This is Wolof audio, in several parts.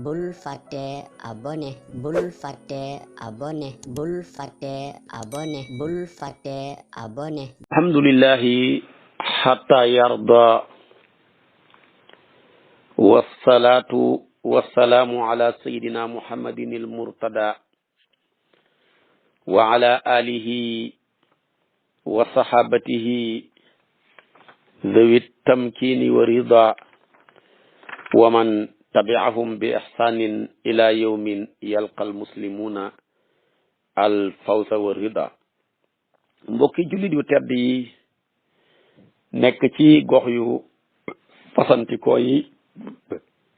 bul fàtte abonné bul fàtte abonné bul fàtte abonné bul fàtte abonné alhamdulillahi hatta yarda wassalatu wassalamu ala sayidina muhammadin almurtada wa ala alihi wa sahabatihi dhawi tamkini wa rida wa man tabi'ahum bi ihsanin ila yawmin yalqa almuslimuna al fawza wa rida. mbokki jullit yu tedd yi nekk ci gox yu fasantikoo yi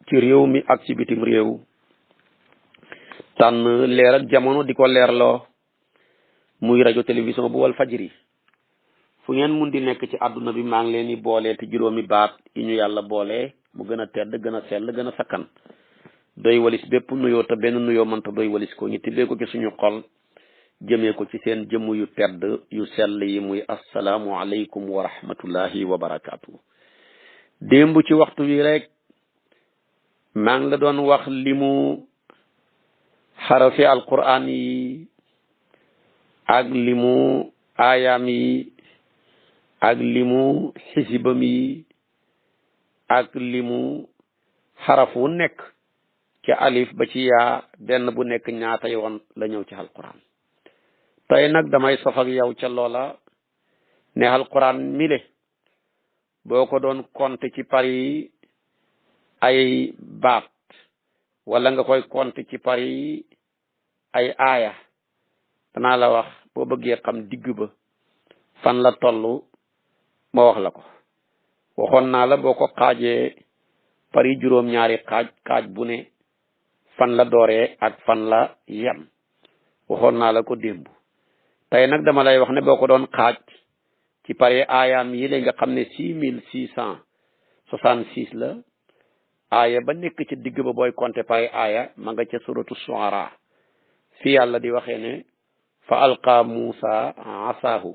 ci réew mi ak ci bitim réew tànn leer ak jamono di ko leerloo muy rajo télévision bu wal fajri fu ngeen mun di nekk ci àdduna bi maa ngi leen di boole te juróomi baat yi ñu yàlla boole mu gën a tedd gën a sell gën a sakkan doy walis bépp nuyoo te benn nuyoo mënta doy walis ko ñu tibbee ko ci suñu xol jëmee ko ci seen jëmm yu tedd yu sell yi muy asalaamu aleykum wa rahmatullahi wa barakaatu. démb ci waxtu wi rek maa ngi la doon wax limu xarafi alquran yi ak limu aayaam yi ak limu xisibam yi ak limu xarafu nekk ci alif ba ci yaa benn bu nekk ñaata yoon la ñëw ci alquran. tey nag damay sof ak yow ca loola ne alquran mile boo ko doon compter ci pari ay baat wala nga koy compter ci pari ay aaya danaa la wax boo bëggee xam digg ba fan la toll ma wax la ko. waxoon naa la boo ko xaajee pari juróom-ñaari xaaj bu ne fan la dooree ak fan la yem waxoon naa la ko démb. tey nag dama lay wax ne boo ko doon xaaj ci pare aayaam yi la nga xam ne 6666 la aaya ba nekk ci digg ba booy compter pare aaya ma nga ca suratu Shuara fi yàlla di waxee ne fa alqa Musa asaahu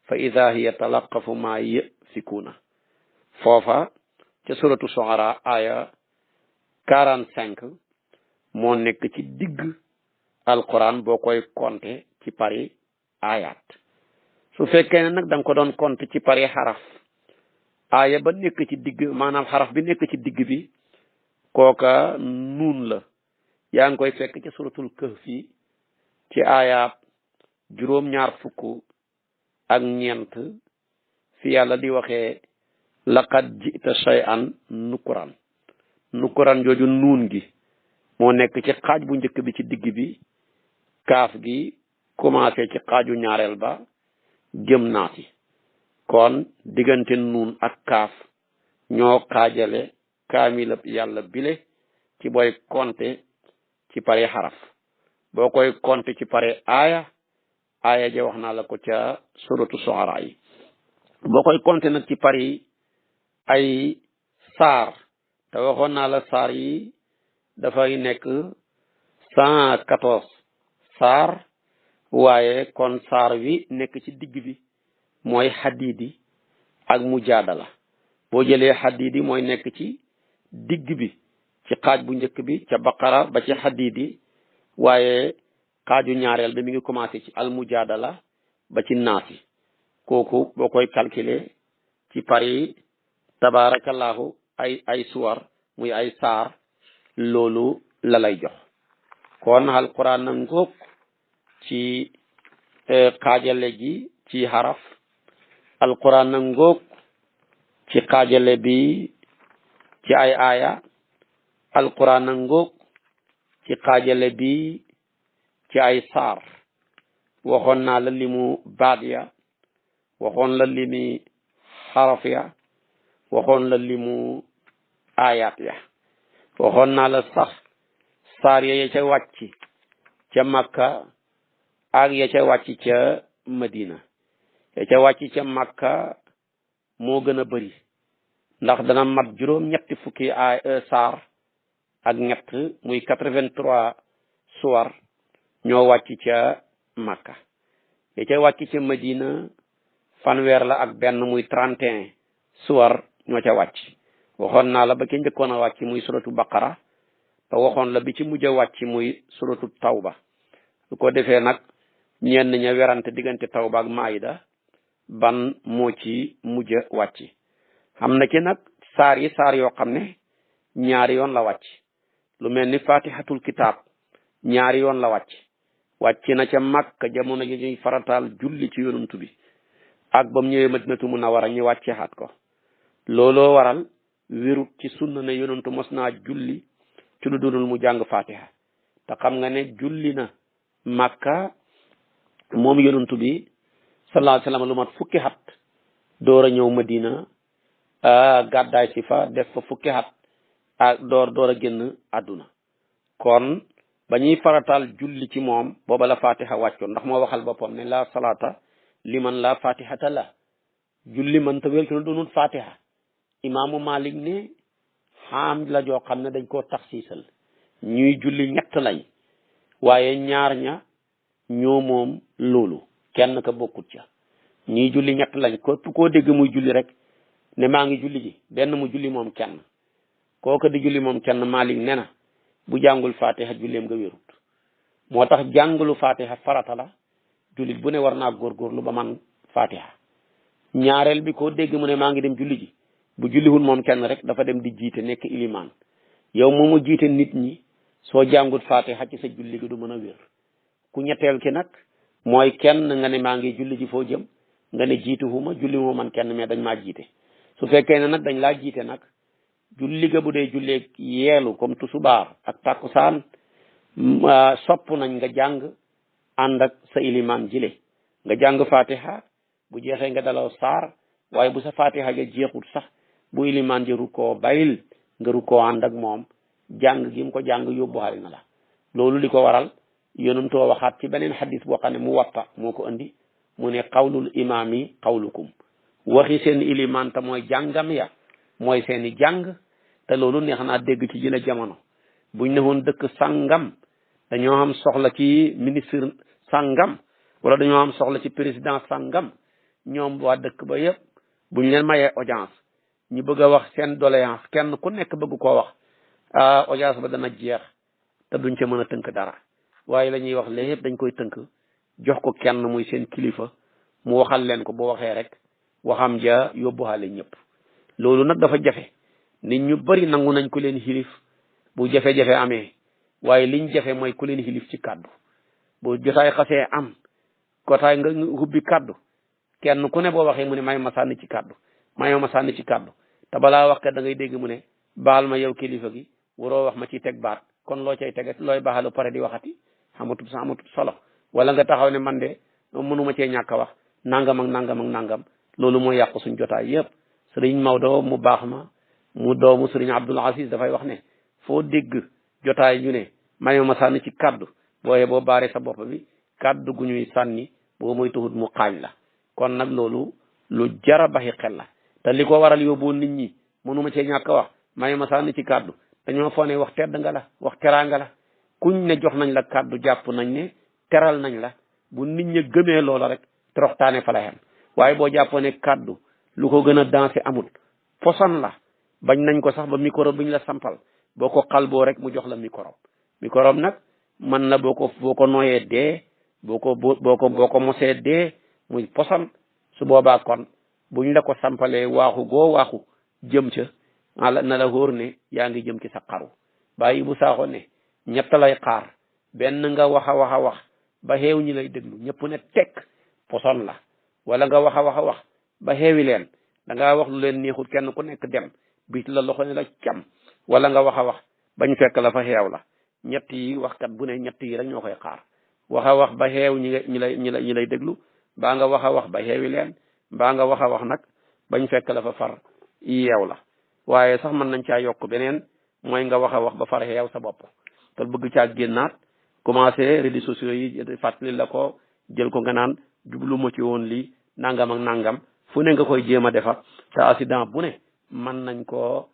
fa ida hiya talaqafu ma yafikuna foofa ca suratu Shuara aaya 45 moo nekk ci digg alquran boo koy compter ci pare ayat. su fekkee ne nag da nga ko doon compter ci pare xaraf aaya ba nekk ci digg maanaam xaraf bi nekk ci digg bi kooka nuun la yaa ngi koy fekk ci suratul kahfi ci aayab juróom-ñaar fukk ak ñeent fi yàlla di waxee laqad jita shay'an nukuran jooju nuun gi moo nekk ci xaaj bu njëkk bi ci digg bi kaaf gi commencé ci xaaju ñaareel ba jëm naati kon diggante nuun ak kaaf ñoo xaajale kaamilab yàlla bile ci booy compter ci pare xaraf. boo koy compter ci pare aaya ja wax naa la ko ca suratu Shuara yi. boo koy compter nag ci pare ay saar te waxoon naa la saar yi dafay nekk 114 saar waaye kon saar wi nekk ci digg bi mooy xadiidi ak mujaadala. boo jëlee xadiidi mooy nekk ci digg bi ci xaaj bu njëkk bi ca baqara ba ci xadiidi waaye xaaju ñaareel bi mi ngi commencé ci al mujaadala ba ci naasi kooku boo koy calculer ci pari tabarakallahu ay suwar muy ay saar loolu la lay jox. kon alquran na ngoog ci xaajale gi ci xaraf alquran na ngoog ci xaajale bi ci ay aaya alquran na ngoog ci xaajale bi ci ay saar. waxoon naa la limu baat ya waxoon la limi xaraf ya waxoon la limu aayaat ya waxoon naa la sax saar ya ca wàcc ca Makka ak ya ca wàcc ca Madina. ya ca wàcc ca Makka moo gën a bari ndax dana mat juróom-ñetti fukki saar ak ñett muy 83 suwar ñoo wàcc ca Makka. ya ca wàcc ca Madina fanweer la ak benn muy 31 suwar ñoo ca wàcc. waxoon naa la ba ke njëkkoon a wàcc muy suratu Baqara te waxoon la bi ci mujj a wàcc muy suratu tawba su ko defee nag ñenn ña werante diggante tawba ak maayida ban moo ci mujj a wàcc xam na ki nag saar yoo xam ne ñaari yoon la wàcc lu mel ni fatihatul kitab ñaari yoon la wàcc na ca Makka jamono ji ñuy farataal julli ci yonantu bi ak bam ñëwee Madinatu Munawwara ñu wàcceexaat ko looloo waral wérut ci sunna ne yonantu mos naa julli ci lu dul mu jàng fatiha te xam nga ne julli na Makka moom yonantu bi sallallahu alayhi wa sallam lu mat fukki at door a ñëw Madina gàddaay si fa def fa fukki at ak door a génn àdduna kon ba ñuy farataal julli ci moom booba la fatiha wàccoon ndax moo waxal boppam ne la salaata liman la fatihata la julli man ta wér ci lu doonul fatiha imaamu Malik ne xaam la joo xam ne dañ koo taxsiisal ñuy julli ñett lañ waaye ñaar ña ñoo moom loolu kenn ka bokkut ca ñuy julli ñett lañ koo dégg muy julli rek ne maa ngi julli ji benn mu julli moom kenn kooka di julli moom kenn Malik ne na bu jàngul fatiha julleem nga wérut moo tax jàngulu fatiha farata la jullit bu ne war naa góorgóorlu ba man fatiha ñaareel bi koo dégg mu ne maa ngi dem julli ji bu julliwul moom kenn rek dafa dem di jiite nekk ilimaan yow moomu jiite nit ñi soo jàngut fatiha ci sa julli gi du mën a wér ku ñetteel ki nag mooy kenn nga ne maa ngi julli ji foo jëm nga ne jiituwuma julli moo man kenn mais dañ maa jiite su fekkee ne nag dañ laa jiite nag julli ga bu dee jullee yeelu comme tusubaar ak takkusaan sopp nañ nga jàng ànd ak sa ilimaan jile nga jàng fatiha bu jeexee nga dalaw saar waaye bu sa fatiha ja jeexul sax bu ilimaan ji rukkoo bayil nga rukkoo ànd ak moom jàng gi mu ko jàng yóbbuwaale na la loolu li ko waral yonentoo waxaat ci beneen xadis boo xam ne mu watta moo ko andi mu ne qawlul imaami qawlukum waxi seen ilimaan te mooy jàngam ya mooy seeni jàng te loolu neex naa dégg ci jële jamono buñ ne woon dëkk sàngam dañoo am soxla ci ministre sàngam wala dañoo am soxla ci président sàngam ñoom waa dëkk ba yëpp buñ leen mayee audience ñu bëgg a wax seen doléance kenn ku nekk bëgg koo wax audience ba dana jeex te duñ ca mën a tënk dara waaye la ñuy wax lépp dañ koy tënk jox ko kenn muy seen kilifa mu waxal leen ko bu waxee rek waxam ja yóbbuwaale ñëpp loolu nag dafa jafe nit ñu bari nangu nañ ku leen xilif bu jafe-jafe amee waaye liñ jafe mooy ku leen xilif ci kàddu bu jotaay xasee am kotaay nga hubbi kàddu kenn ku ne boo waxee mu ne may ma sànni ci kàddu may ma sànni ci kàddu te balaa wax kat da ngay dégg mu ne baal ma yow kilifa gi waroo wax ma ci teg baat kon loo cay teget looy baaxalu pare di waxati xamatut solo wala nga taxaw ne man de mënuma cee ñàkk a wax nangam ak nangam ak nangam loolu mooy yàqu suñ jotaay yëpp sëriñ Maodo mu baax ma mu doomu sëriñ Abdul Aziz dafay wax ne foo dégg jotaay ñu ne may ma sànni ci kàddu booyee boo baaree sa bopp bi kàddu gu ñuy sànni boo muy tuxut mu xaañ la kon nag loolu lu jara baxi xel la te li ko waral yóbbu nit ñi mënuma cee ñàkk a wax may ma sànni ci kàddu dañoo foo ne wax tedd nga la wax teraanga la kuñ ne jox nañ la kàddu jàpp nañ ne teral nañ la bu nit ñi gëmee loola rek toroxtaane fa la xem waaye boo jàppoo ne kàddu lu ko gën a dansé amul poson la bañ nañ ko sax ba microbe bi ñu la sampal boo ko xalboo rek mu jox la microbe nag man na boo ko nooyee dee boo ko mosee dee muy poson su boobaa kon buñ la ko sampalee waaxu goo waaxu jëm ca na la wóor ne yaa ngi jëm ci sa xaru bàyyi bu saaxo ne ñett lay xaar benn nga wax a wax ba xeew ñi lay déglu ñëpp ne tekk poson la wala nga wax a wax ba xeewi leen da ngaa wax lu leen neexul kenn ku nekk dem biit la loxo ne la cam wala nga wax a wax bañ fekk la fa xeew la ñett yi waxkat bu ne ñett yi rek ñoo koy xaar wax a wax ba xeew ñi lay déglu mbaa nga wax a wax ba xeewi leen mbaa nga wax a wax nag bañ fekk la fa far yeew la waaye sax mën nañ caa yokk beneen mooy nga wax a wax ba far xeew sa bopp te bëgg caa génnaat commencé réseaux sociaux yi fàttali la ko jël ko nga naan jublu ma ci woon lii nangam ak nangam fu ne nga koy jéem a defar te accident bu ne mën nañ koo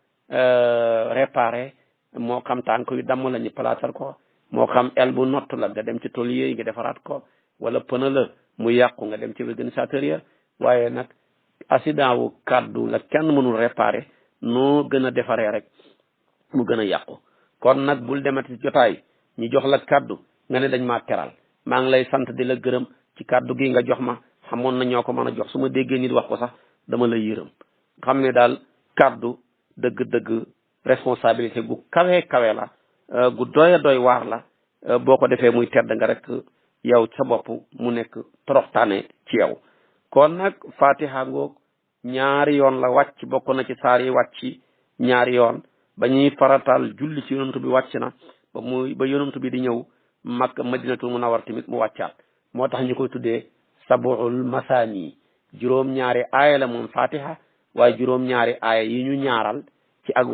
réparer moo xam tànk yu damm la ñu placer ko moo xam el bu nott la nga dem ci tôlier yi nga defaraat ko wala pneu la mu yàqu nga dem ci organisateur ya waaye nag accident wu kàddu la kenn mënul réparer noo gën a defaree rek mu gën a yàqu kon nag bul demati jotaay ñi jox la kaddu nga ne dañ maa teral maa ngi lay sant di la gërëm ci kaddu gi nga jox ma xamoon na ñoo ko mën a jox su ma déggee nit wax ko sax dama la yërëm xam ne daal kaddu dëgg-dëgg responsabilité gu kawe la gu doy waar la boo ko defee muy tedd nga rek yow sa bopp mu nekk toroxtaane ci yow kon nag fatiha ngoog ñaari yoon la wàcc bokk na ci saar yi wàcc ñaari yoon ba ñuy faratal julli ci yonantu bi wàcc na ba yonantu bi di ñëw Makka Madinatul Munawwar tamit mu wàccaat moo tax ñu koy tuddee sab'ul masaani juróom-ñaari aaya la moom fatiha waaye juróom-ñaari aaya yi ñu ñaaral ci ak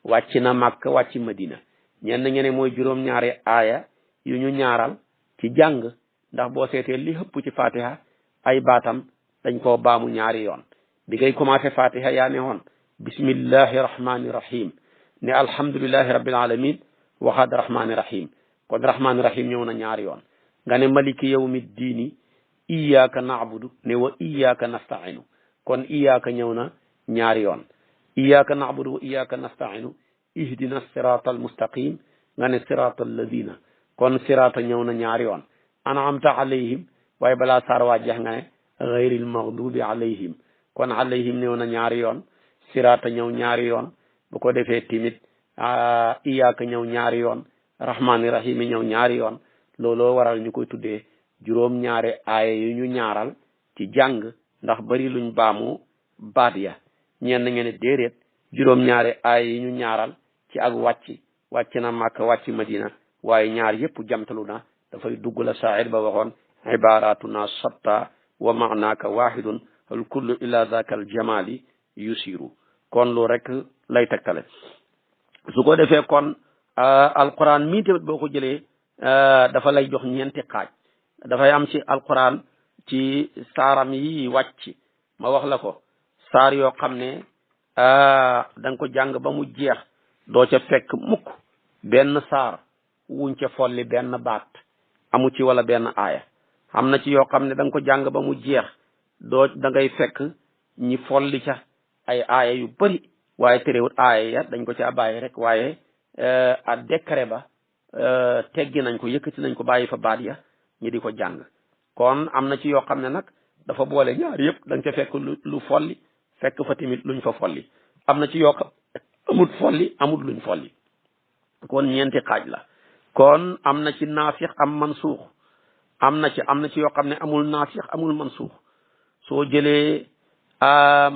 wàcc na Makka wàcc Madina ñenn ñene mooy juróom-ñaari aaya yu ñu ñaaral ci jàng ndax boo seetee li hëpp ci fatiha ay baatam dañ koo baamu ñaari yoon bi ngay commencé fatiha yaa ne woon bismillahi rahmani rahim ne alhamdulillahi rabbil alamin waxaat rahmani rahim kon rahmani rahim ñëw na ñaari yoon nga ne maliki yawmi diini iyyaka na'budu ne wa iyyaka nasta'inu kon iyyaka ñëw na ñaari yoon iyyaka na'budu wa iyyaka nasta'inu ihdina sirata almustaqim nga ne sirata alladina kon sirata ñëw na ñaari yoon an'amta alayhim waaye balaa saar waa jeex nga ne ghayril maghdubi alayhim kon alayhim ñëw na ñaari yoon sirata ñëw ñaari yoon bu ko defee timit iyyaka ñëw ñaari yoon rahmani rahim ñëw ñaari yoon looloo waral ñu koy tuddee juróom-ñaari aaya yu ñu ñaaral ci jàng ndax bari luñ baamu baat ya ñenn ngeen ne déedéet juróom-ñaari aaya yi ñu ñaaral ci ak wàcc na Makka wàcc Madina waaye ñaar yëpp jamtalu na dafay dugg la shaa'ir ba waxoon ibaratuna shatta wa maanaaka wahidun al kullu ila dhaka al jamali yusiru kon lu rek lay tegtale su ko defee kon alquran mii tamit boo ko jëlee dafa lay jox ñeenti xaaj dafay am ci alquran ci saaram yi wàcc ma wax la ko saar yoo xam ne da nga ko jàng ba mu jeex doo ca fekk mukk benn saar wuñ ca folli benn baat amu ci wala benn aaya am na ci yoo xam ne da nga ko jàng ba mu jeex da ngay fekk ñi folli ca ay aaya yu bari waaye terewut aaya ya dañ ko ca bàyyi rek waaye a décret ba teggi nañ ko yëkkati nañ ko bàyyi fa baat ya ñi di ko jàng kon am na ci yoo xam ne nag dafa boole ñaar yëpp da nga ca fekk lu folli fekk fa tamit luñ fa folli am na ci yoo xam amut folli amut luñ folli kon ñeenti xaaj la kon am na ci naasix am mansuux am na ci yoo xam ne amul naasix amul mansuux soo jëlee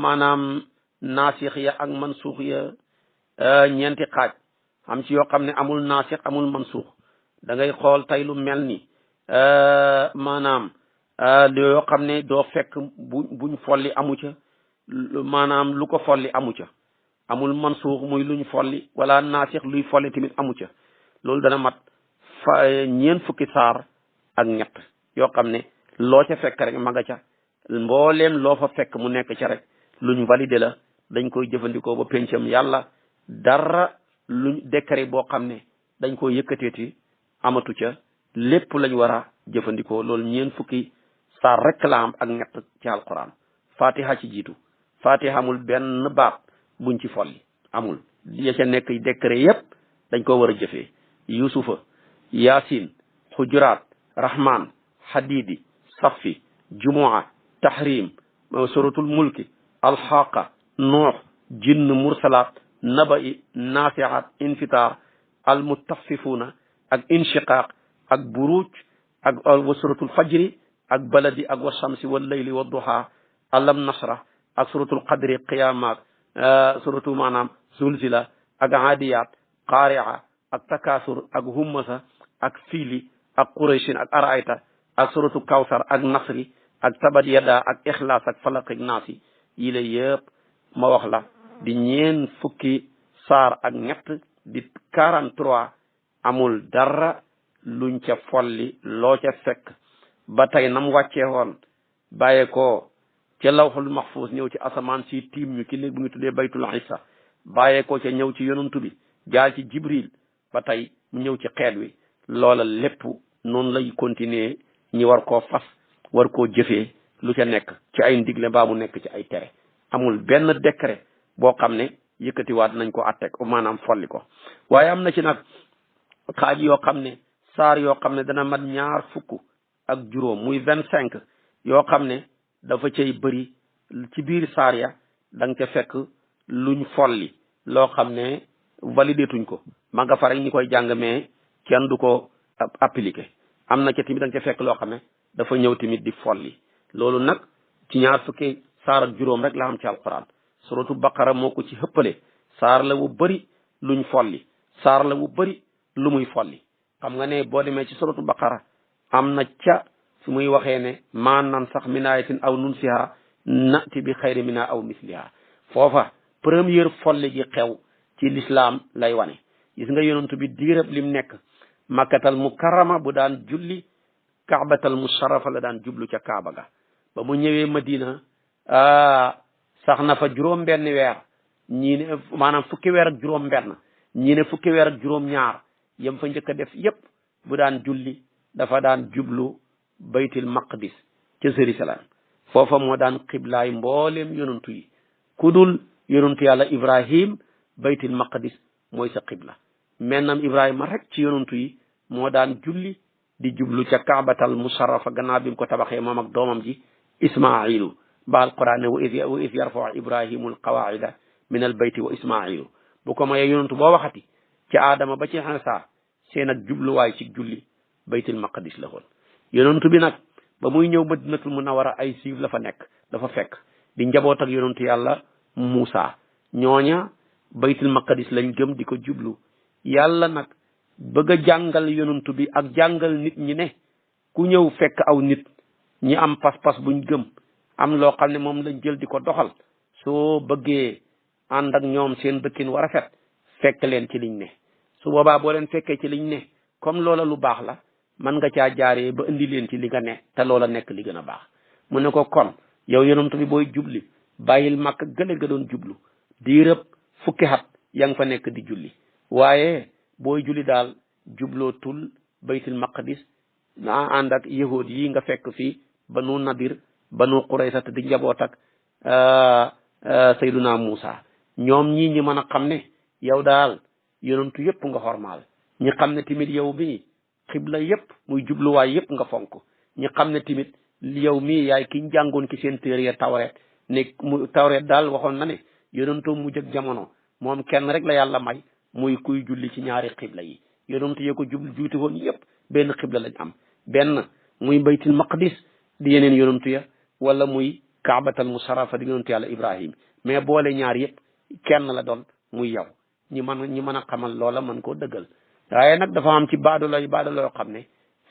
maanaam naasix ya ak mansuux ya ñeenti xaaj am ci yoo xam ne amul naasix amul mansuux da ngay xool tey lu mel ni maanaam yoo xam ne doo fekk buñ folli amu ca maanaam lu ko folli amu ca amul mansuux muy luñ folli wala naasix luy folli tamit amu ca loolu dana mat ñeent fukki saar ak ñett yoo xam ne loo ca fekk rek ma nga ca mbooleem loo fa fekk mu nekk ca rek luñ validé la dañ koy jëfandikoo ba pencam yàlla dara luñ décret boo xam ne dañ koy yëkkateeti amatu ca lépp lañ war a jëfandikoo loolu ñeent fukki saar rek la am ak ñett ci alquran fatiha ci jiitu fatiha amul benn baat buñ ci folli amul ya ca nekk décret yépp dañ ko war a jëfee yusufa yasin xujuraat rahman hadidi safi jumua tahrim suratul mulki alxaqa nuux jinn mursalaat naba'i naasiat infitar almutaffifuna ak inshiqaq ak buruj ak wa suratul fajri ak baladi ak wa shamsi wal layli wa duha alam nasra ak suratul qadri qiyamat suratu maanaam zulzila ak aadiyat qaari'a ak takasur ak hummasa ak fiili ak qurayshin ak araayta ak suratu kawsar ak nasri ak tabat yada ak ixlaas ak falaq ak naasi yi la yëpp ma wax la di ñeen fukki saar ak ñett di 43 amul dara luñ ca folli loo ca fekk ba tey nam wàccee woon bàyyee ko ca lawxul mahfuus ñëw ci asamaan si tiim ñu ki néeg bu ñu tuddee baytul isa bàyyee ko ca ñëw ci yonantu bi jaar ci jibril ba tey mu ñëw ci xeet wi loola lépp noonu lay continuer ñi war koo fas war koo jëfee lu ca nekk ci ay ndigle mbaa mu nekk ci ay tere amul benn décret boo xam ne yëkkatiwaat nañ ko attek maanaam folli ko waaye am na ci nag xaaj yoo xam ne saar yoo xam ne dana mat ñaar fukk ak juróom muy 25 yoo xam ne dafa cay bëri ci biir saar ya da nga ca fekk luñ folli loo xam ne validé tuñ ko ma nga fa rek ñi koy jàng mais kenn du ko appliqué am na ca tamit da nga ca fekk loo xam ne dafa ñëw tamit di folli loolu nag ci ñaar fukki saar ak juróom rek la am ci alquran suratu baqara moo ko ci xëppale saar la wu bëri luñ folli saar la wu bëri lu muy folli xam nga ne boo demee ci suratu baqara am na ca su muy waxee ne maa nan sax min ayatin aw nunsiha nati bi xayri mina aw misliha foofa première folli gi xew ci l'islam lay wane gis nga yonent bi diirab lim nekk makkatal mukarrama bu daan julli kaabatal musharrafa la daan jublu ca kaaba ga ba mu ñëwee madina sax na fa juróom benn weer ñii ne maanaam fukki weer ak juróom benn ñii ne fukki weer ak juróom ñaar yam fa njëkk a def yépp bu daan julli dafa daan jublu baytil maqdis ca Jérusalem foofa moo daan xiblaay mbooleem yonantu yi ku dul yonantu yàlla ibrahim baytil maqdis mooy sa xibla mennam ibrahima rek ci yonantu yi moo daan julli di jublu ca kaabatal musharrafa gannaaw bi mu ko tabaxee moom ak doomam ji ismailu ba alquran ne wa is yarfau ibrahimu alqawaida min al bayti wa ismailu bu ko mayee yonantu boo waxati ci aadama ba ci Iisaa seen ak jubluwaay ci julli baytil maqdis la woon yonantu bi nag ba muy ñëw madinatul munawara ay siif la fa nekk dafa fekk di njaboot ak yonantu yàlla Muusa ñooña baytil maqdis lañ gëm di ko jublu yàlla nag bëgg a jàngal yonantu bi ak jàngal nit ñi ne ku ñëw fekk aw nit ñi am pas-pas buñ gëm am loo xam ne moom lañ jël di ko doxal soo bëggee ànd ak ñoom seen dëkkin war a rafet fekk leen ci liñ ne su boobaa boo leen fekkee ci liñ ne comme loola lu baax la mën nga caa jaaree ba indi leen ci li nga ne te loola nekk li gën a baax mu ne ko kon yow yonent bi booy jubli bàyyil màkk gële nga doon jublu diirëb fukki at yaa nga fa nekk di julli waaye booy julli daal jubloo tul baytul maqdis na ànd ak yahud yi nga fekk fii banu nadir banu qurayza di njaboot ak sayduna Muusa ñoom ñii ñi mën a xam ne yow daal yonentu yëpp nga xormaal ñi xam ne tamit yow mii xibla yëpp muy jubluwaay yëpp nga fonk ñi xam ne tamit yow mii yaay ki jàngoon ci seen téere ya tawreet ne mu tawreet daal waxoon na ne yonentoo mujj ak jamono moom kenn rek la yàlla may muy kuy julli ci ñaari xibla yi yonentu yee ko jublu juuti woon yëpp benn xibla lañ am benn muy baytul maqdis di yeneen yonentu ya wala muy kaabatal musharrafa di yonentu yàlla ibrahim mais boole ñaar yëpp kenn la doon muy yow ñi mën a xamal loola mën koo dëggal waaye nag dafa am ci baadolo yoo xam ne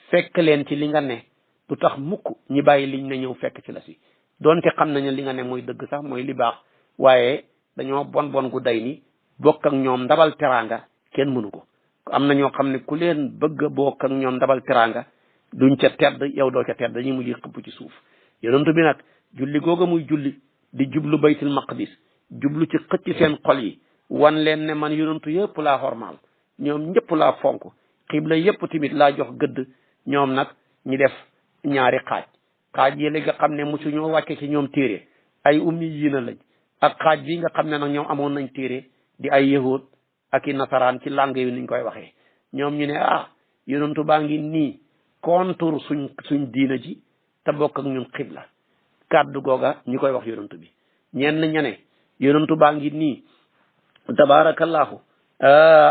fekk leen ci li nga ne du tax mukk ñi bàyyi liñ ne ñëw fekk ci la si doonte xam nañu li nga ne mooy dëgg sax mooy li baax waaye dañoo bon gu day ni bokk ak ñoom ndabal teraanga kenn mënu ko am na ñoo xam ne ku leen bëgg a bokk ak ñoom ndabal teraanga duñ ca tedd yow doo ca tedd dañuy mujj xëpp ci suuf yonent bi nag julli googa muy julli di jublu baytul maqdis jublu ci xëcc seen xol yi wan leen ne man yonentu yëpp laa xormaal ñoom ñëpp laa fonk xibla yëpp tamit laa jox gëdd ñoom nag ñi def ñaari xaaj yi nga xam ne mosu ñoo wàcce ci ñoom téere ay ummi yi na lañ ak xaaj bi nga xam ne nag ñoom amoon nañ téere di ay yahud ak i nasaraan ci langue yi niñ koy waxee ñoom ñu ne yonentu baa ngi nii contour suñ diina ji te bokk ak ñun xibla kàddu googa ñu koy wax yonentu bi ñenn ñane yonentu baa ngi nii tabarakallahu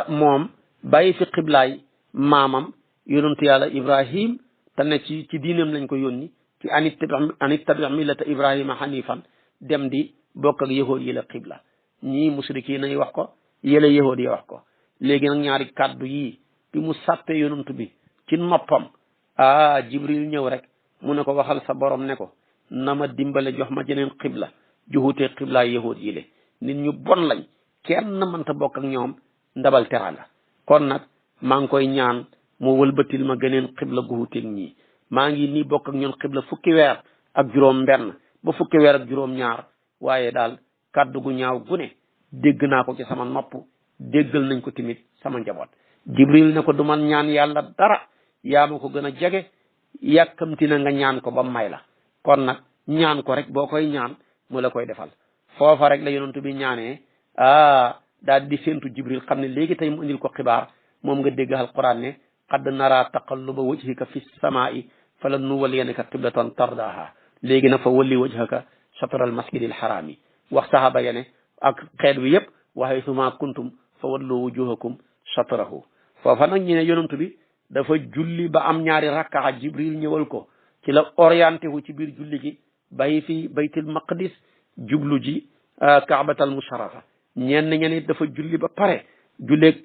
moom bàyyi fi xiblaay maamam yonentu yàlla ibrahim te ne ci diinam lañ ko yónni ci anit tabi millata ibrahima hanifan dem di bokk ak yahood yi la xibla ñii musriki nañ wax ko yële yahood yi wax ko léegi nag ñaari kàddu yi bi mu sàppee yonentu bi ci noppam jibril ñëw rek mu ne ko waxal sa borom ne ko na ma dimbale jox ma jeneen xibla juhutee xiblaay yahood yi le nit ñu bon lañ kenn mënta bokk ak ñoom ndabal teranga kon nag maa ngi koy ñaan mu wëlbatil ma geneen xibla guhuteeg ñii maa ngi nii bokk ak ñoom xibla fukki weer ak juróom benn ba fukki weer ak juróom ñaar waaye daal kàddu gu ñaaw gu ne dégg naa ko ci sama nopp déggal nañ ko tamit sama njaboot jibril ne ko du man ñaan yàlla dara yaa ma ko gën a jege yàkkamti na nga ñaan ko ba may la kon nag ñaan ko rek boo koy ñaan mu la koy defal foofa rek la yonent bi ñaanee daal di séentu jibril xam ne léegi tey mu indil ko xibaar moom nga dégg alquran ne qad nara taqalluba wajhika fi samaa'i falan nuwalliyannaka qiblatan tardaha léegi nag fa walli wajhaka shatra al masjidil harami wax sahaba ya ne ak xeet wi yëpp wa haythuma kuntum fa wallu wujuhakum shatrahu foofa nag ñu ne yonantu bi dafa julli ba am ñaari rakkaa jibril ñëwal ko ci la orienté wu ci biir julli gi bàyyi fi baytul maqdis jublu ji kaabatal musharrafa ñenn ñeneen dafa julli ba pare julleeg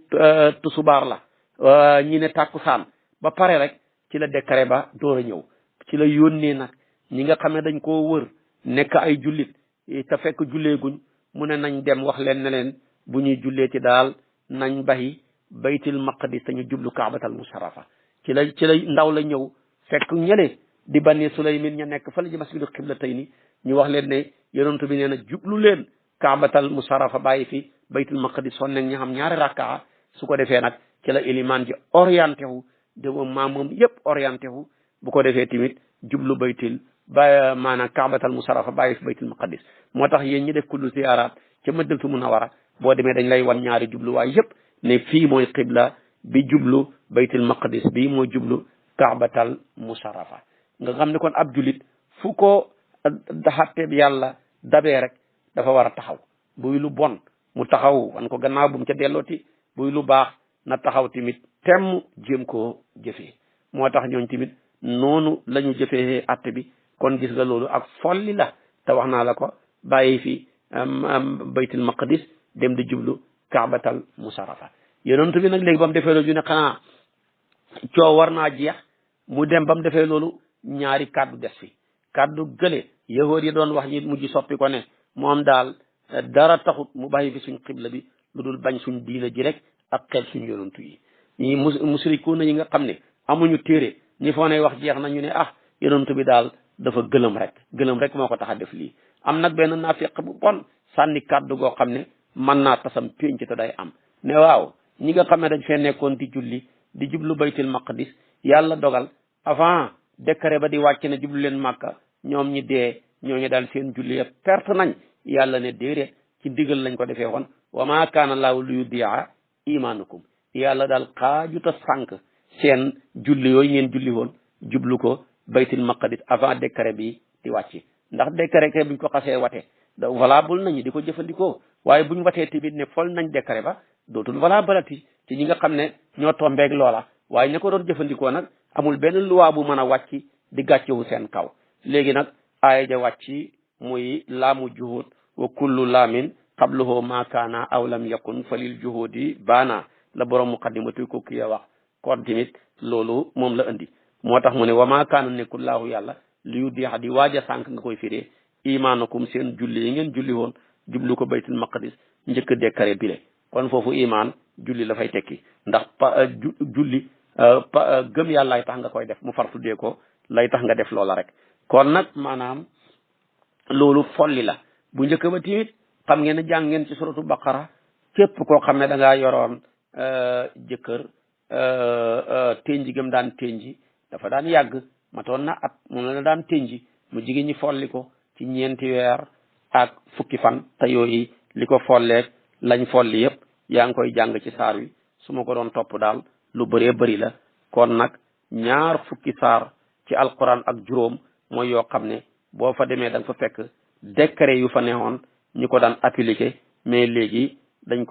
tusubaar la ñi ne tàkkusaan ba pare rek ci la décret ba door a ñëw ci la yónnee nag ñi nga xam ne dañ koo wër nekk ay jullit te fekk julleeguñ mu ne nañ dem wax leen ne leen bu ñuy jullee ci daal nañ bàyyi baytul maqdis te ñu jublu kaabatal musharrafa ci la ndaw la ñëw fekk ñële di bani sulaymin ña nekk fa la ji masjidu qiblatayni ñu wax leen ne yonent bi nee na jublu leen kaabatal musharrafa bàyyi fi baytul maqdis son nag ñu xam ñaari rakkaa su ko defee nag ci la ilimaan ji orienté wu de moom yëpp orienté wu bu ko defee tamit jublu baytul ba maanaam kaabatal musharrafa bàyyi fi baytul maqdis moo tax yéen ñi def kullu ziyaaraat ca Madinatu Munawwara boo demee dañ lay wan ñaari jubluwaay yëpp ne fii mooy qibla bi jublu baytul maqdis bii mooy jublu kaabatal musharrafa nga xam ne kon ab julit fu ko xatteeb yàlla dabee rek dafa war a taxaw buy lu bon mu taxaw wan ko gannaaw bu mu ca dellooti buy lu baax na taxaw tamit temm jéem koo jëfee moo tax ñooñ tamit noonu la ñu jëfee atte bi kon gis nga loolu ak folli la te wax naa la ko bàyyi fi baytul maqdis dem di jublu kaabatal musharrafa yonent bi nag léegi ba mu defee loolu ñu ne xanaa coow war naa jeex mu dem ba mu defee loolu ñaari kàddu des fi kàddu gële yahood yi doon wax ñi mujj soppi ko ne moom daal dara taxut mu bàyyi fi suñ xibla bi lu dul bañ suñ diina ji rek ak xel suñ yonantu yi ñi musrikuuna yi nga xam ne amuñu téere ñi foo ne wax jeex na ñu ne yonantu bi daal dafa gëlëm rek moo ko tax a def lii am nag benn naafiq bu bon sànni kàddu goo xam ne mën naa tasam pénc te day am ne waaw ñi nga xam ne dañ fee nekkoon di julli di jublu baytul maqdis yàlla dogal avant décret ba di wàcc ne jublu leen màkka ñoom ñi dee ñooñu daal seen julli ya perte nañ yàlla ne déedéet ci digal lañ ko defee woon wa ma kaana laahu li yudia imanukum yàlla daal xaajuta sànq seen julli yooyu ngeen julli woon jublu ko baytul maqdis avant décret bi di wàcc ndax décret ke buñ ko xasee wate da valable nañu di ko jëfandikoo waaye buñ watee tamit ne fol nañ décret ba dootul valabalati ci ñi nga xam ne ñoo tombeeg loola waaye ña ko doon jëfandikoo nag amul benn loi bu mën a wàcc di gàccewu seen kaw léegi nag aaya ja wàcc muy laamu juhud wa kullu laamin qabluhu ma kaana aw lam yakun falil juhudi baana la borom muqaddimatu ko kiya wax kon tamit loolu moom la andi moo tax mu ne wa ma kaana nekkul laahu yàlla li yu deex di waaj a sànq nga koy firee imaanakum seen julli yi ngeen julli woon jublu ko baytul maqdis njëkk décret bile kon foofu imaan julli la fay tekki ndax julli gëm yàlla lay tax nga koy def mu far tuddee ko lay tax nga def loola rek kon nag maanaam loolu folli la bu njëkk ba tamit xam ngeen ne jàng ngeen ci suratu baqara képp koo xam ne da ngaa yoroon jëkkër tenji gëm daan tenji dafa daan yàgg matoon na at moom la daan tenji mu jigéen ñi folli ko ci 4 weer ak fukki fan te yooyu li ko folleeg lañ folli yëpp yaa ngi koy jàng ci saar wi su ma ko doon topp daal lu bëree bëri la kon nag 2 fukki saar ci alquran ak juróom mooy yoo xam ne boo fa demee da nga fa fekk décret yu fa neexoon ñi ko daan appliqué mais léegi dañ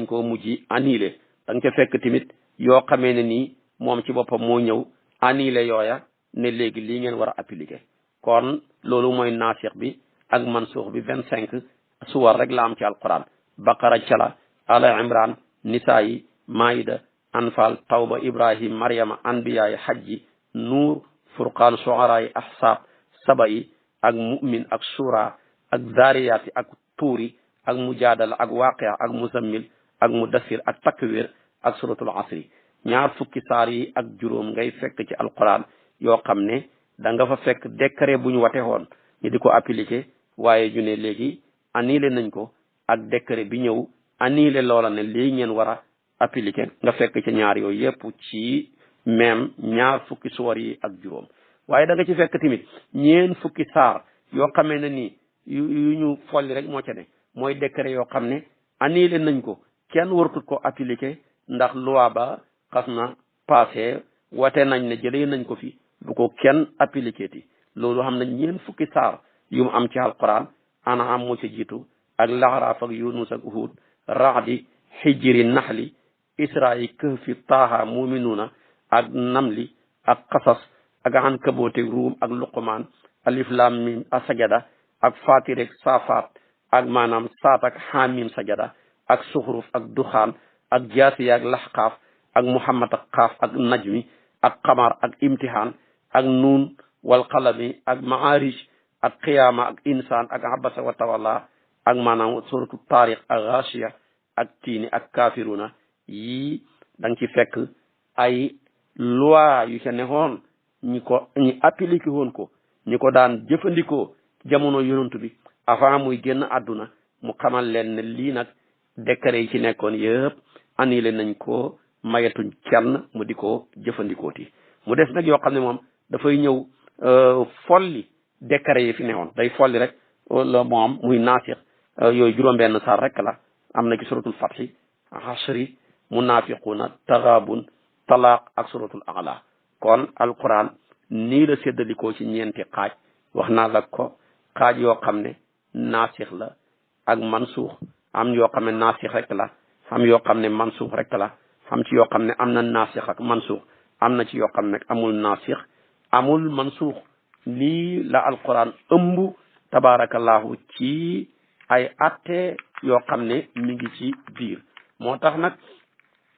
ko mujj annulé da nga ca fekk tamit yoo xamee ne nii moom ci boppam moo ñëw annulé yooya ne léegi lii ngeen war a appliqué kon loolu mooy naasix bi ak mansuux bi 25 suwar rek la am ci alquran baqara cala ala imran nisaa yi maida anfal tawba ibrahim maryama anbiya yi hajji nuur furqaan shuara yi ahsaab saba yi ak mu'min ak shura ak zariyat ak tuuri ak mujadala ak waaqia ak muzammil ak mudassir ak takwir ak suratul asri 2 fukki saar yi ak juróom ngay fekk ci alquran yoo xam ne da nga fa fekk décret bu ñu wate woon ñu di ko appliqué waaye ñu ne léegi annulé nañ ko ak décret bi ñëw annulé loola ne lii ngeen war a appliqué nga fekk ci ñaar yooyu yëpp ci même 2 fukki suwar yi ak juróom waaye da nga ci fekk tamit 4 fukki saar yoo xamee ne nii yu ñu folli rek moo ca ne mooy décret yoo xam ne annulé nañ ko kenn wartut ko appliqué ndax loi ba xas na passé wate nañ ne jëlee nañ ko fi bu ko kenn appliqué ti loolu xam na ñeen fukki saar yu mu am ci alquran An'am moo ci jiitu ak Laxraaf ak Yunus ak Uhud Raadi Hijri Naxli Israa Kahfi Taaha Muminuuna ak Namli ak Qasas ak Ankabut Ruum ak Luqmaan Alif Laam Miim ak Sajada ak Faatir ak Saafaat ak maanaam Saat ak Haamiim Sajada ak Suxruf ak Duxaan ak Jaasiya ak Laxqaaf ak Muhammad ak Qaaf ak Najmi ak Qamar ak Imtihaan ak Nuun wal Qalami ak Maarij ak Qiyaama ak Insaan ak Abasa wa Tawalla ak maanaam suratu Taariq ak Gaasiya ak Tiini ak Kaafiruuna yii da nga ci fekk ay loi yu ca neexoon ñi appliqué woon ko ñi ko daan jëfandikoo jamono yonent bi avant muy génn àdduna mu xamal leen ne lii nag décret yi ci nekkoon yëpp annulé nañ ko mayetuñ kenn mu di ko jëfandikooti mu des nag yoo xam ne moom dafay ñëw folli décret yi fi newoon day folli rek la moom muy naasix yooyu juróom-benn saar rek la am na ci suratul fathi hasri munafiquna taxaabun talaaq ak suratul a'la kon alquran nii la séddalikoo ci ñeenti xaaj wax naa la ko xaaj yoo xam ne naasix la ak mansuux am yoo xam ne naasix rek la am yoo xam ne mansuux rek la am ci yoo xam ne am na naasix ak mansuux am na ci yoo xam ne amul naasix amul mansuux lii la alquran ëmb tabarakallahu ci ay atte yoo xam ne mi ngi ci biir moo tax nag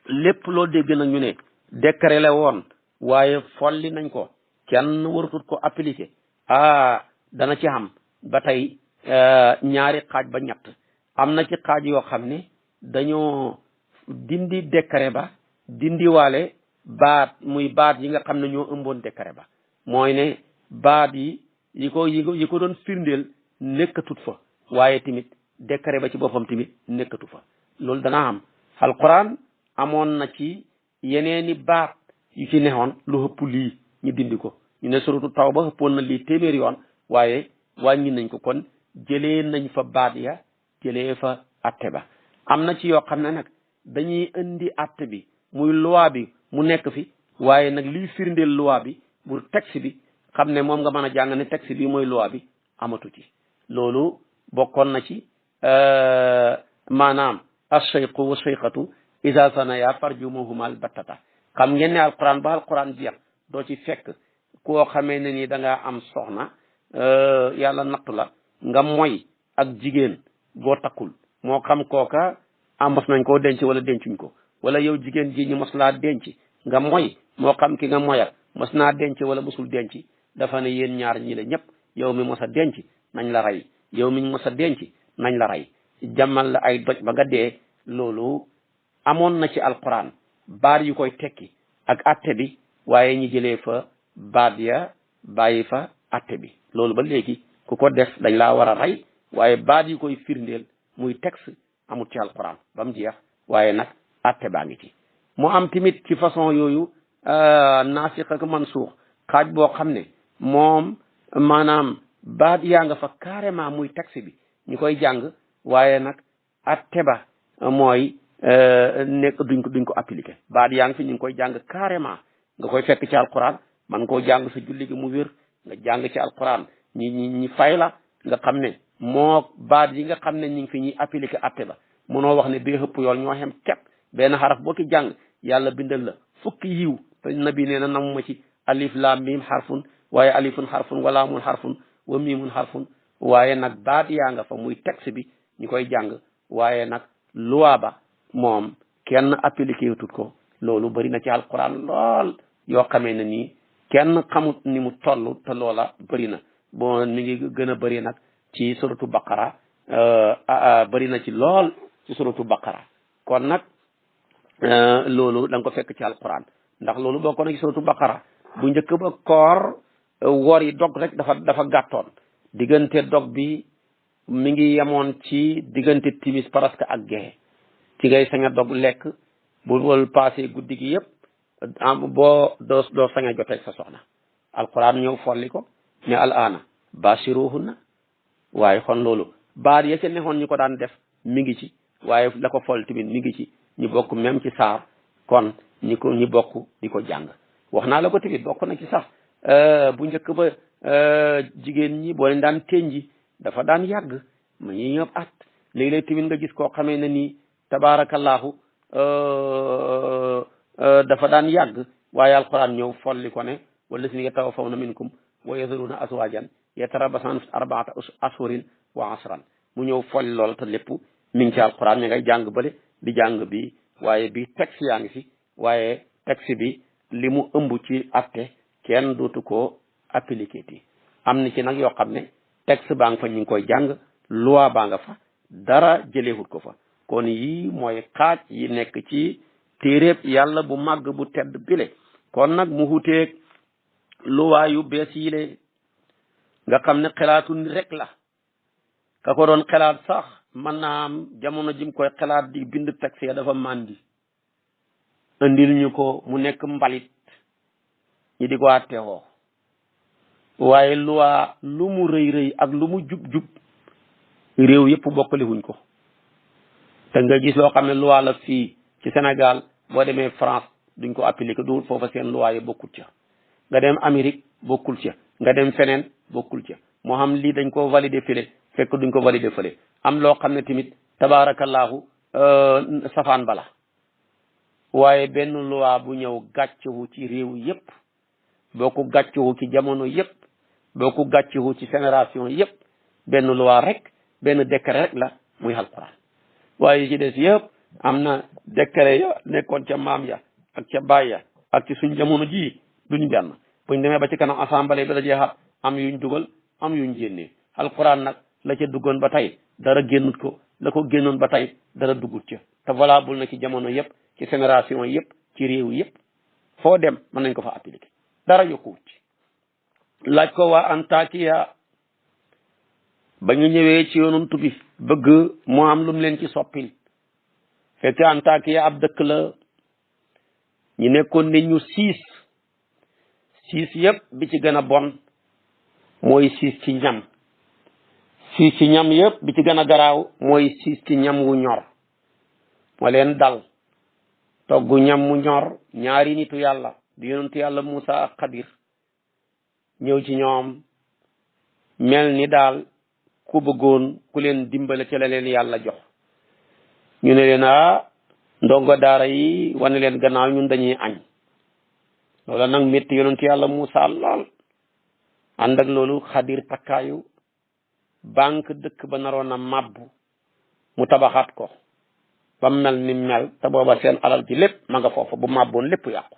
lépp loo dégg nag ñu ne décret la woon waaye folli nañ ko kenn warutut ko appliqué dana ci xam ba tey ñaari xaaj ba ñett am na ci xaaj yoo xam ne dañoo dindi décret ba dindi waale baat muy baat yi nga xam ne ñoo ëmboon décret ba mooy ne baat yi ko doon firndeel nekkatut fa waaye tamit décret ba ci boppam tamit nekkatu fa loolu dana am alquran amoon na ci yeneeni baat yu ci neexoon lu ëpp lii ñu dindi ko ñu ne suratu Tawba ëppoon na lii téeméeri yoon waaye wàññi nañ ko kon jëlee nañ fa baat ya jëlee fa atte ba am na ci yoo xam ne nag dañuy indi atte bi muy loi bi mu nekk fi waaye nag liy firndeel loi bi bu texte bi xam ne moom nga mën a jàng ne texte bi mooy loi bi amatu ci loolu bokkoon na ci maanaam ash-shaykhu wa shaykhatu iza sanaya farjumuhuma al-battata xam ngeen ne alquran ba alquran jeex doo ci fekk koo xamee ne ni da ngaa am soxna yàlla nattu la nga moy ak jigéen boo takkul moo xam kooka mos nañ koo denc wala dencuñ ko wala yow jigéen ji ñu mos laa denc nga moy moo xam ki nga moyal mos naa denc wala mosul denc dafa ne yéen ñaar ñi la ñëpp yow mi mos a denc nañ la rey yow mi mos a denc nañ la rey jàmmal la ay doj ba nga dee loolu amoon na ci alquran baat yu koy tekki ak atte bi waaye ñi jëlee fa baat ya bàyyi fa atte bi loolu ba léegi ku ko def dañ laa war a rey waaye baat yu koy firndeel muy texte amul ci alquran ba mu jeex waaye nag atte baa ngi ci mu am tamit ci façon yooyu naasix ak mansuux xaaj boo xam ne moom maanaam baat yaa nga fa carrément muy texte bi ñu koy jàng waaye nag atte ba mooy nekk duñ ko appliqué baat yaa ngi fi ñu ngi koy jàng carrément nga koy fekk ci alquran man koo jàng sa julli gi mu wér nga jàng ci alquran ñi fay la nga xam ne moo baat yi nga xam ne ñi ngi fi ñuy appliqué atte ba mënoo wax ne bee xëpp yool ñoo xem kepp benn xaraf boo ki jàng yàlla bindal la fukki yiw te nabi nee na namuma ci alif laam miim xarfun waaye alifun xarfun wa laamun xarfun wa miimun xarfun waaye nag baat yaa nga fa muy texte bi ñu koy jàng waaye nag loi ba moom kenn appliqué tut ko loolu bari na ci alquran lool yoo xamee ne nii kenn xamut ni mu toll te loola bari na bon mi ngi gën a bari nag ci suratu baqara bari na ci lool ci suratu baqara kon nag loolu da nga ko fekk ci alquran ndax loolu boo ko na ci suratu baqara bu njëkk ba koor woor yi dog rek dafa gàttoon diggante dog bi mi ngi yemoon ci diggante timis presque ak gexe ci ngay sañ a dog lekk bu wal passé guddi gi yëpp boo doo sañ a joteeg sa soxna alquran ñëw folli ko ne al aana bashiruhunna waaye xon loolu baat ya ca neexoon ñu ko daan def mi ngi ci waaye la ko fol tamit mi ngi ci ñu bokk même ci saar kon ñi bokk di ko jàng wax naa la ko tamit bokk na ci sax bu njëkk ba jigéen ñi boo leen daan tenji dafa daan yàgg ma ñi ñëpp at léeg-léeg tamit nga gis koo xamee ne nii tabaarakallaahu dafa daan yàgg waaye alquran ñëw folli ko ne wala si yatawaffawna minkum wa yazaruna azwajan yatarabasna arbaata ashhurin wa asran mu ñëw folli lool te lépp mi ngi ci alquran ña ngay jàng bële di jàng bi waaye bi texte yaa ngi fi waaye texte bi li mu ëmb ci atte kenn dootu ko appliqué ti am na ci nag yoo xam ne texte baa nga fa ñu ngi koy jàng loi baa nga fa dara jëleewut ko fa kon yii mooy xaaj yi nekk ci téeréeb yàlla bu màgg bu tedd bile kon nag mu xuteeg loi yu bees yi le nga xam ne xelaatu ni rek la ka ko doon xelaat sax mën naa am jamono jim koy xelaat di bind texte ya dafa màndi andil ñu ko mu nekk mbalit ñi di ko àtteewoo waaye loi lu mu rëy rëy ak lu mu jub-jub réew yëpp bokkale wuñ ko te nga gis loo xam ne loi la fii ci Sénégal boo demee France duñ ko appliqué du foofa seen loi yi bokkul ca nga dem Amérique bokkul ca nga dem feneen bokkul ca moo xam lii dañ ko validé fële fekk duñ ko validé fële am loo xam ne tamit tabaarakallaahu safaan bala waaye benn loi bu ñëw gàccewu ci réew yëpp boo ko gàccewu ci jamono yëpp boo ko gàccewu ci génération yëpp benn loi rek benn décret rek la muy alquran waaye ci des yëpp am na décret ya nekkoon ca maam ya ak ca baay ya ak ci suñ jamono ji duñ benn buñ demee ba ci kanam assemblée bi da jeexat am yuñ dugal am yuñ génnee alquran nag la ca duggoon ba tey dara génnut ko la ko génnoon ba tey dara duggut ca te valable na ci jamono yëpp ci génération yëpp ci réew yëpp foo dem mën nañ ko fa appliquer dara yokkuwut ci laaj ko waa Antakiya ba ñu ñëwee ci yonent bi bëgg moo am lu mu leen ci soppil fekk Antakiya ab dëkk la ñu nekkoon ne ñu siis yëpp bi ci gën a bon mooy siis ci ñam yëpp bi ci gën a garaaw mooy siis ci ñam wu ñor moo leen dal togg ñam mu ñor ñaari nitu yàlla di yonentu yàlla Musa ak Xadir ñëw ci ñoom mel ni daal ku bëggoon ku leen dimbale ci la leen yàlla jox ñu ne leen ndongo daara yi wane leen gannaaw ñun dañuy añ loola nag métti yonentu yàlla Musa lool ànd ak loolu Xadir takkaayu banque dëkk ba naroon a màbbu mu tabaxaat ko ba mel ni mel te booba seen alal ci lépp ma nga foofu bu màbboon lépp yàqu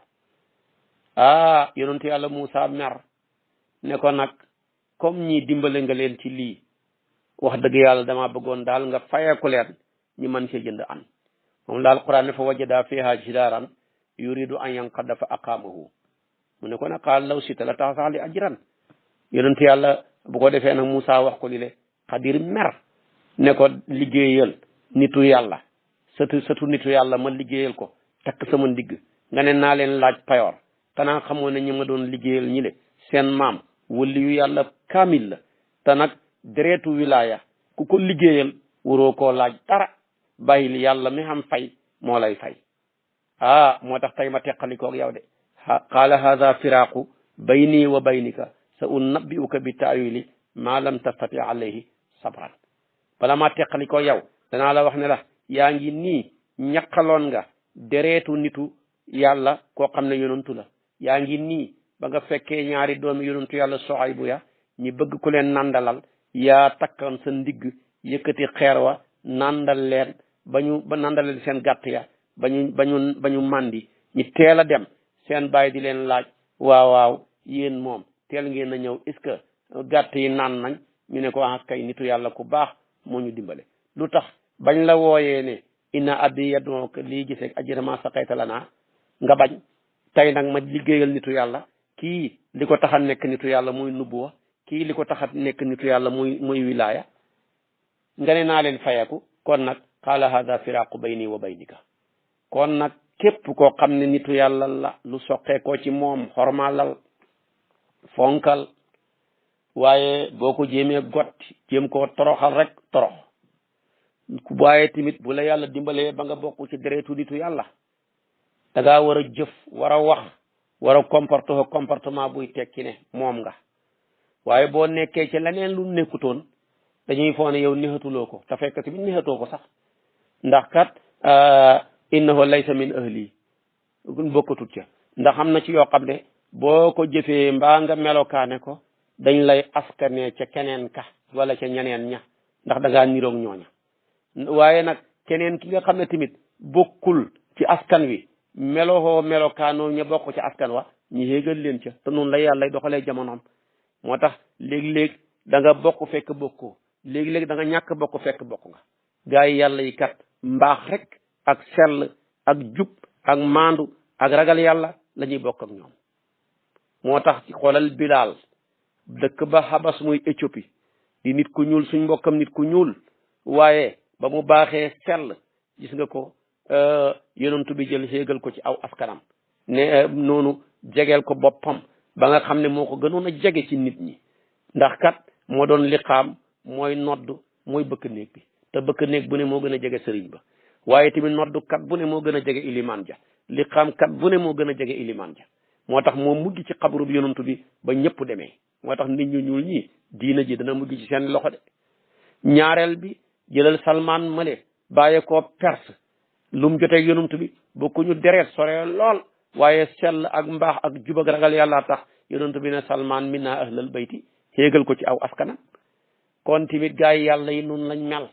yonentu yàlla Musa mer ne ko nag comme ñi dimbale nga leen ci lii wax dëgg yàlla dama bëggoon daal nga fayeeku leen ñu mën cee jënd an moom daal Quraan ne fa wajada fiha jidaaran yuridu an yanqadda fa aqaamahu mu ne ko nag qaala law shi'ta la ta'asaa li ajran yonentu yàlla bu ko defee nag Musa wax ko li le Xadir mer ne ko liggéeyal nitu yàlla satu nitu yàlla ma liggéeyal ko takk sama ndigg nga ne naa leen laaj payoor tanaa xamoo ne ñi ma doon liggéeyal ñi le seen maam wali yu yàlla kaamil la te nag deretu wilaya ku ko liggéeyal waroo koo laaj dara bàyyil yàlla mi xam fay moo lay fay moo tax tey ma teqalikoog yow de qaala haada firaaqu bayni wa baynika sa unabbi'uka bi taawili ma lam tastati alayhi sabran bala ma teqalikoo yow danaa la wax ne la yaa ngi nii ñaqaloon nga deretu nitu yàlla koo xam ne yonantu la yaa ngi nii ba nga fekkee ñaari doomi yonantu yàlla Suaybu ya ñi bëgg ku leen nandalal yaa takkan sa ndigg yëkkati xeer wa nandal leen ba nandal seen gàtt ya ba ñu màndi ñi teel a dem seen baay di leen laaj waaw yéen moom teel ngeen a ñëw est-ce que gàtt yi naan nañ ñu ne ko kay nitu yàlla ku baax moo ñu dimbale lu tax bañ la wooyee ne inna abi yad'uka lii gisee ajra ma saqayta lana nga bañ tey nag ma liggéeyal nitu yàlla kii li ko tax a nekk nitu yàlla muy nubuwa kii li ko tax a nekk nitu yàlla muy wilaya nga ne naa leen fayeku kon nag qaala hada firaqu bayni wa baynika kon nag képp koo xam ne nitu yàlla la lu soqee ko ci moom xormaalal fonkal waaye boo ko jéemee gotti jéem koo toroxal rek torox waaye tamit bu la yàlla dimbalee ba nga bokk ci deretu nitu yàlla da ngaa war a jëf war a wax war a comportement buy tekki ne moom nga waaye boo nekkee ci leneen lu nekkutoon dañuy foog ne yow nexatuloo ko te fekk tamit nexatoo ko sax ndax kat innahu laysa min ahli bokkatut ca ndax am na ci yoo xam ne boo ko jëfee mbaa nga melokaane ko dañ lay askane ca keneen ka wala ca ñeneen ña ndax da ngaa niroog ñooña waaye nag keneen ki nga xam ne tamit bokkul ci askan wi melohoo melokaanoo ña bokk ci askan wa ñu yéegal leen ca te noonu la yàlla lay doxalee jamonoom moo tax léeg-léeg da nga bokk fekk bokkoo léegi-léegi da nga ñàkk bokk fekk bokk nga gaa yi yàlla yi kat mbaax rek ak sell ak jub ak maandu ak ragal yàlla la ñuy bokk ak ñoom moo tax ci xoolal Bilaal dëkk ba Habas muy Éthiopie di nit ku ñuul suñ mbokkam nit ku ñuul waaye ba mu baaxee sell gis nga ko yonent bi jël xéegal ko ci aw askanam ne noonu jegeel ko boppam ba nga xam ne moo ko gënoon a jege ci nit ñi ndax kat moo doon liqaam mooy nodd mooy bëkk néeg bi te bëkk néeg bu ne moo gën a jege sëriñ ba waaye tamit noddu kat bu ne moo gën a jege ilimaan ja liqaam kat bu ne moo gën a jege ilimaan ja moo tax moo mujj ci xabru bi yonent bi ba ñëpp demee moo tax nit ñu ñuul ñi diina ji dana mujj ci seen loxo de ñaareel bi jëlal Salman male bàyyee koo Perse lu mu jotee yonent bi bokkuñu deret sore lool waaye sell ak mbaax ak jub ak ragal yàlla tax yonent bi ne Salman minna ahlal bayti xéegal ko ci aw askanam kon tamit gaa yi yàlla yi noonu lañ mel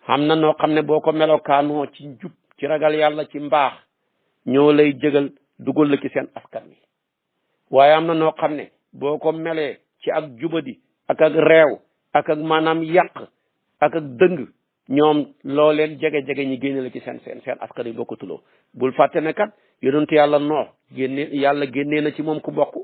xam na noo xam ne boo ko melokaanoo ci jub ci ragal yàlla ci mbaax ñoo lay jëgal dugal la ci seen askan wi waaye am na noo xam ne boo ko melee ci ak jubadi ak réew ak maanaam yàq ak dëng ñoom loo leen jege-jege ñi génne la ci seen askan yi bokkatuloo bul fàtte ne kat yonentu yàlla noox yàlla génnee na ci moom ku bokk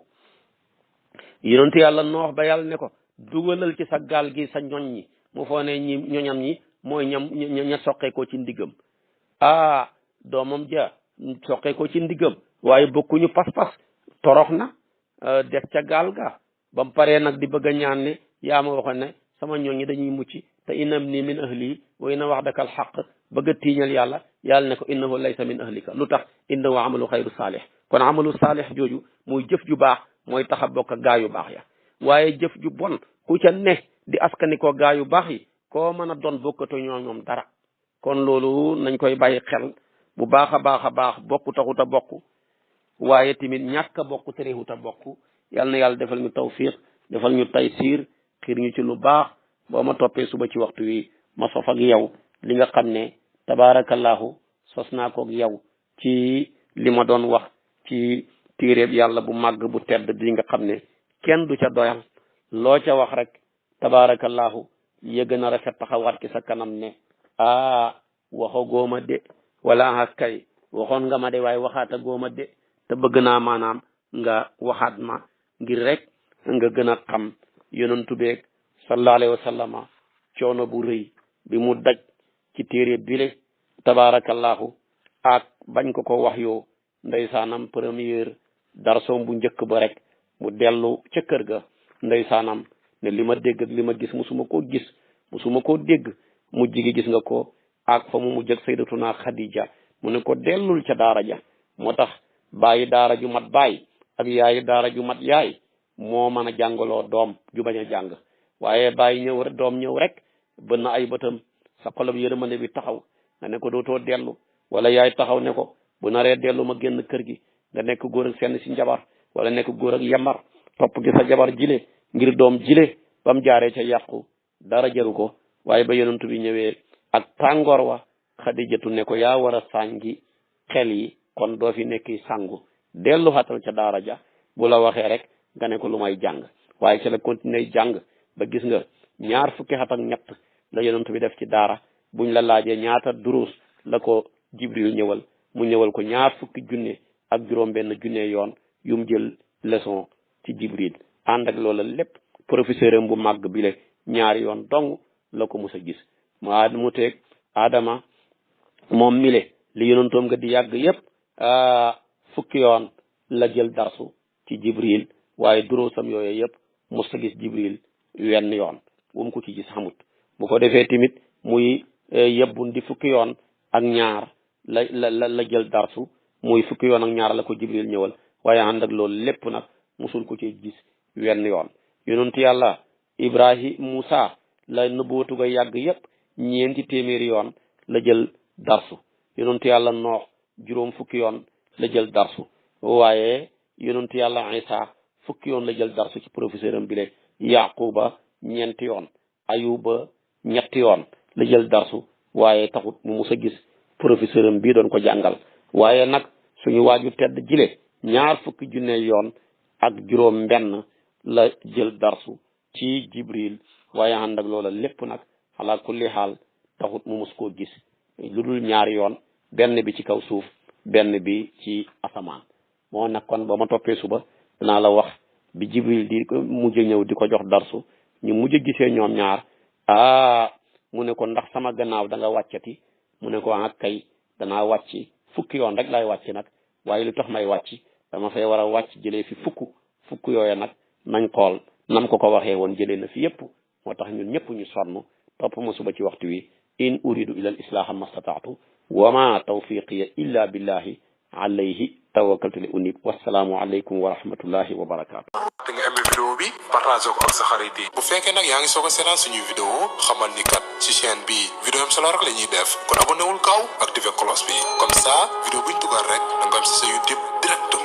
yonentu yàlla noox ba yàlla ne ko dugalal ci sa gaal gi sa ñoñ ñi mu foo ne ñi ñoñam ñi mooy ña soqee ko ci ndiggam doomam ja soqee ko ci ndiggam waaye bokkuñu pas-pas torox na def ca gaal ga ba mu paree nag di bëgg a ñaan ne yaa ma waxoon ne sama ñoñ ñi dañuy mucc te innam ni min ahli wa inna waxdaka alxaq bëgg a tiiñal yàlla ne ko innahu laysa min ahlika lu tax innahu amalu xayru saalih kon amalu saalih jooju muy jëf ju baax mooy tax a bokk gaa yu baax ya waaye jëf ju bon ku ca ne di askani ko gaa yu baax yi koo mën a doon bokkatu ñoom dara kon loolu nañ koy bàyyi xel bu baax a baax bokku taxut a bokk waaye tamit ñàkk a bokk terewut a bokk yal na yàlla defal ñu tawfiq defal ñu taysiir xiir ñu ci lu baax boo ma toppee suba ci waxtu wi ma sof ak yow li nga xam ne tabaarakallahu sos naa ko ak yow ci li ma doon wax ci téeréeb yàlla bu màgg bu tedd bi nga xam ne kenn du ca doyal loo ca wax rek tabaarakallahu yëgg na rafet taxawaat ki sa kanam ne waxo góoma de wala kay waxoon nga ma de waaye waxaata góoma de te bëgg naa maanaam nga waxaat ma ngir rek nga gën a xam yonentu beeg sallallahu alayhi wa sallama coono bu rëy bi mu daj ci téere bile tabaarakallahu ak bañ ko wax yoo ndeysaanam première darsoom bu njëkk ba rek mu dellu ca kër ga ndeysaanam ne li ma dégg ak li ma gis musuma koo dégg mu jigi gis nga ko ak fa mu mujj ak sayyidatuna Khadija mu ne ko dellul ca daara ja moo tax bàyyi daara ju mat bàyyi ak yaayi daara ju mat yaay moo mën a jàngaloo doom ju bañ a jàng waaye bàyyi ñëw rek doom ñëw rek bën na ay bëtam sa xolab yërmande bi taxaw nga ne ko dootoo dellu wala yaay taxaw ne ko bu naree dellu ma génn kër gi nga nekk góor ak senn si njabar wala nekk góor ak yambar topp gi sa jabar jile ngir doom jile ba mu jaaree ca yàqu dara jaru ko waaye ba yonent bi ñëwee ak tàngoor wa Xadijatu ne ko yaa war a sàngi xel yi kon doo fi nekk sangu dellu xatal ca daara ja bu la waxee rek nga ne ko lu may jàng waaye ci la continuer jàng ba gis nga ñaar fukki at ak ñett la yonent bi def ci daara buñ la laajee ñaata duruus la ko Jibril ñëwal mu ñëwal ko ñaar fukki junne ak juróom benn junne yoon yum jël leçon ci Jibril ànd ak loola lépp professeur am bu màgg bi le ñaari yoon dong la ko mus a gis mu teeg Adama moom mile li yonentoom nga di yàgg yépp fukki yoon la jël darsu ci Jibril waaye duruusam yooyu yëpp mus a gis Jibril wenn yoon bu mu ko ci gis xamut bu ko defee tamit muy yebbun di fukki yoon ak ñaar la jël darsu muy fukki yoon ak ñaar la ko jibril ñëwal waaye ànd ak loolu lépp nag musul ko ci gis wenn yoon yonentu yàlla ibrahim Musa la nëbbootu ga yàgg yépp ñeenti téeméeri yoon la jël darsu yonentu yàlla noox juróom fukki yoon la jël darsu waaye yonentu yàlla Isa fukki yoon la jël darsu ci professeur am bile yaquba ñeenti yoon ayuba ñetti yoon la jël darsu waaye taxut mu mus a gis professeur am bii doon ko jàngal waaye nag suñu waaju tedd jile ñaar fukki junne yoon ak juróom benn la jël darsu ci jibril waaye ànd ak loola lépp nag ala kulli xaal taxut mu mus koo gis lu dul ñaari yoon benn bi ci kaw suuf benn bi ci asamaan moo nag kon ba ma toppee suba danaa la wax bi jibril di mujj ñëw di ko jox darsu ñu mujj gisee ñoom ñaar mu ne ko ndax sama gannaaw da nga wàccati mu ne ko ak kay danaa wàcc fukki yoon rek lay wàcc nag waaye lu tax may wàcc dama fay war a wàcc jëlee fi fukk yooya nag nañ xool nam ko waxee woon jëlee na fi yépp moo tax ñun ñëpp ñu sonn topp ma suba ci waxtu wi in uridu ila al islaha mastataatu wa ma tawfiqiya illa billahi alayhi tawakkaltu li unib wassalaamu alaykum wa rahmatullahi wa barakatuh te nga aimé vidéo bi partagé ko ak sa xarit yi bu fekkee nag yaa ngi soog a seetaan suñuy vidéo xamal ni kat ci chaîne bi vidéo am solo rek la ñuy def kon abonné wul gaaw activé cloche bi comme ça vidéo buñ dugal rek da nga am si sa YouTube direct